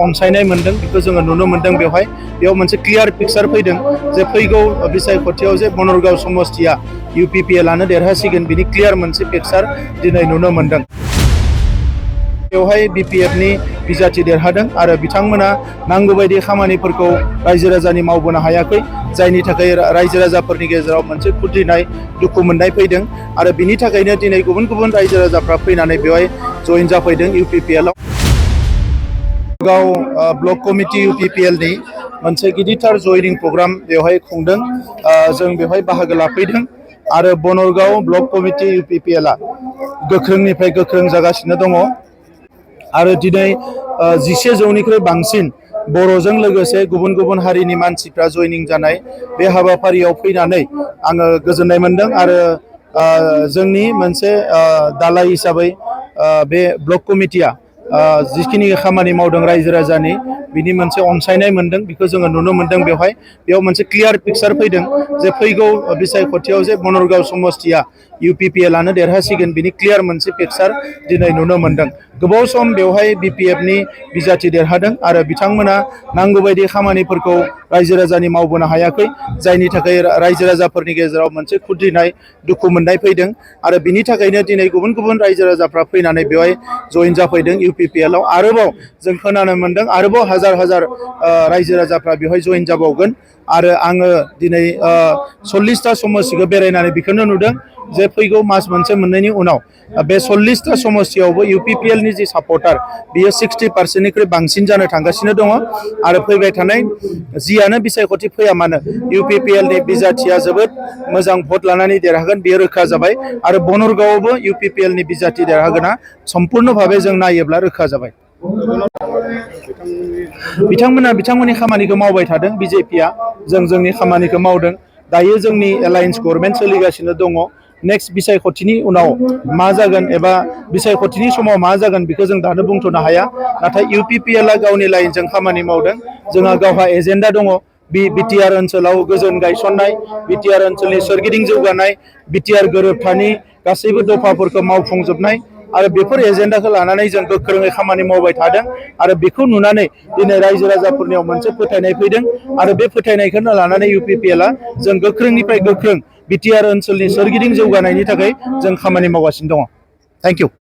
अनसायनाय मोनदों बेखौ जोङो नुनो मोनदों बेयाव मोनसे क्लियार पिक्चार फैदों जे फैगौ बिसायख'थियाव जे बनरगाव समस्तिया UPPLआनो देरहासिगोन बिनि क्लियार मोनसे पिक्चार दिनै नुनो मोनदों। बेवहाय BPFनि बिजाथि देरहादों आरो बिथांमोना नांगौ बायदि खामानिफोरखौ रायजो राजानि मावबोनो हायाखै, जायनि थाखाय रायजो राजाफोरनि गेजेराव मोनसे खुद्रिनाय दुखु मोननाय फैदों आरो बिनि थाखायनो दिनै गुबुन गुबुन रायजो राजाफ्रा फैनानै बेवहाय जइन जाफैदों UPPLआव। गाव ब्लक कमिटि UPPLनि मोनसे गिदिरथार जयनिं प्रग्राम बेवहाय खुंदों, जों बेवहाय बाहागो लाफैदों आरो बनरगाव ब्लक कमिटि UPPLआ गोख्रोंनिफ्राय गोख्रों जागासिनो दङ आरो दिनै 11 जौनिख्रुइ बांसिन बर'जों लोगोसे गुबुन गुबुन हारिनि मानसिफ्रा जयनिं जानाय बे हाबाफारियाव फैनानै आङो गोजोननाय मोनदों आरो जोंनि मोनसे दालाय हिसाबै बे ब्लक कमिटिया जिखिनि खामानि मावदों रायजो राजानि बिनि मोनसे अनसायनाय मोनदों बेखौ जोङो नुनो मोनदों। बेयाव मोनसे क्लियार पिक्चार फैदों जे फैगौ बिसायख'थियाव जे बनरगाव समस्तिया UPPLआनो देरहासिगोन बिनि क्लियार मोनसे पिक्चार दिनै नुनो मोनदों। गोबाव सम बेवहाय BPFनि बिजाथि देरहादों आरो बिथांमोना नांगौ बायदि खामानिफोरखौ रायजो राजानि मावबोनो हायाखै, जायनि थाखाय रायजो राजाफोरनि गेजेराव मोनसे खुद्रिनाय दुखु मोननाय फैदों आरो बिनि थाखायनो दिनै गुबुन गुबुन रायजो राजाफ्रा फैनानै बेवहाय जइन जाफैदों UPPLआव। आरोबाव जों खोनानो मोनदों आरोबाव हाजार हाजार रायजो राजाफ्रा बेवहाय जइन जाबावगोन आरो आङो दिनै 40टा समस्तिखौ बेरायनानै बेखौनो नुदों जे फैगौ मास मोनसे मोननैनि उनाव बे 40टा समस्तियावबो UPPLनि जि सापर्टार बियो 60%निख्रुइ बांसिन जानो थांगासिनो दङ आरो फैबाय थानाय जियानो बिसायख'थि फैया मानो UPPLनि बिजाथिया जोबोद मोजां भट लानानै देरहागोन बेयो रोखा जाबाय आरो बनरगावआवबो UPPLनि बिजाथि देरहागोना सम्पुर्ण भाबै जों नायोब्ला रोखा जाबाय। बिथांमोननि खामानिखौ मावबाय थादों BJPआ, जों जोंनि खामानिखौ मावदों। दायो जोंनि एलायन्स गभर्नमेन्ट सोलिगासिनो दङ। नेक्स्ट बिसायख'थिनि उनाव मा जागोन एबा बिसायख'थिनि समाव मा जागोन बेखौ जों दानो बुंथ'नो हाया, नाथाय UPPLआ गावनि लाइनजों खामानि मावदों। जोंहा गावहा एजेन्डा दङ BTR ओनसोलाव गोजोन गायसननाय, BTR ओनसोलनि सोरगिदिं जौगानाय, BTR गोरोबथानि गासैबो दफाफोरखौ मावफुंजोबनाय आरो बेफोर एजेन्डाखौ लानानै जों गोख्रोङै खामानि मावबाय थादों आरो बेखौ नुनानै दिनै रायजो राजाफोरनियाव मोनसे फोथायनाय फैदों आरो बे फोथायनायखौनो लानानै UPPLआ जों गोख्रोंनिफ्राय गोख्रों BTR ओनसोलनि सोरगिदिं जौगानायनि थाखाय जों खामानि मावगासिनो दङ। Thank you.